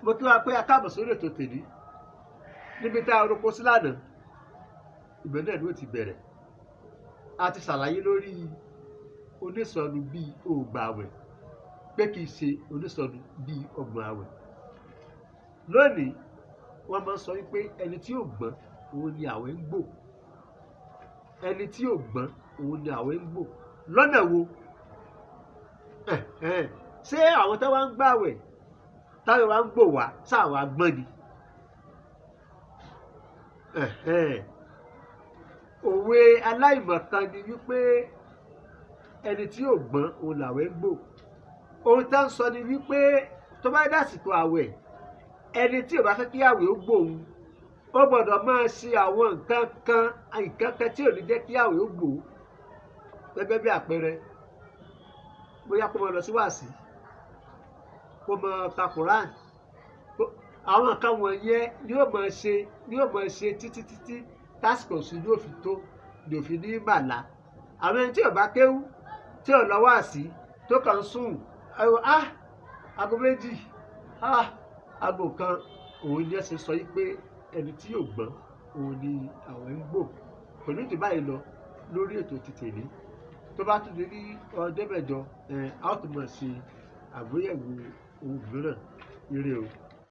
Mo kí wa pé a káàbọ̀ sórí ètò tèmi níbi tá a roko sí lánàá. Ibẹ̀ náà ló ti bẹ̀rẹ̀. A ti ṣàlàyé lórí onísọnù bíi ògbà àwẹ̀, pé kì í ṣe onísọnù bíi ọgbọ̀n àwẹ̀. Lónìí, wọ́n máa ń sọ wípé ẹni tí ò gbọ́n òun ni àwẹ̀ ń gbò. Ẹni tí ò gbọ́n òun ni àwẹ̀ ń gbò. Lọ́nà wo? Ṣé àwọn tó wá ń gbàwẹ̀ táwọn wá ń gbò wá sáwọn agbọ́n ni? Òwe aláìmọ̀kan ni wípé ẹni tí ò gbọ́n òun làwẹ̀ ń gbò. Ohun tá ń sọ ni wípé tó bá dásìkò àwẹ̀, ẹni tí ò bá fẹ́ kí àwẹ̀ ó gbòun, ó gbọ́dọ̀ máa ṣe àwọn nǹkan kan, nǹkan kan tí ò ní jẹ́ kí àwẹ̀ ó gbò. Gẹ́gẹ́ bí àpẹẹrẹ, bóyá kó máa lọ sí wàásì, kó máa ka Quran. Àwọn nǹkan wọ̀nyẹn ni ó máa ṣe, ni ó máa ṣe títí títí tásìkò sí ní òfin tó, ní òfin ní màlá. Àwọn ẹni tí ò bá kéwú, tí ò lọ wàásì, tó kàn ń sùn, aago 2, aago 1, òun ni ẹ ṣe sọ wípé ẹni tí ò gbọ́n òun ni àwẹ̀ ń gbò. Kò ní jù báyìí lọ lórí ètò ti tèmi. Tó bá tún di ní ọjọ́ mẹ́jọ, a ó tún máa ṣe àgbéyẹ̀wò ohun mìíràn. Ire o.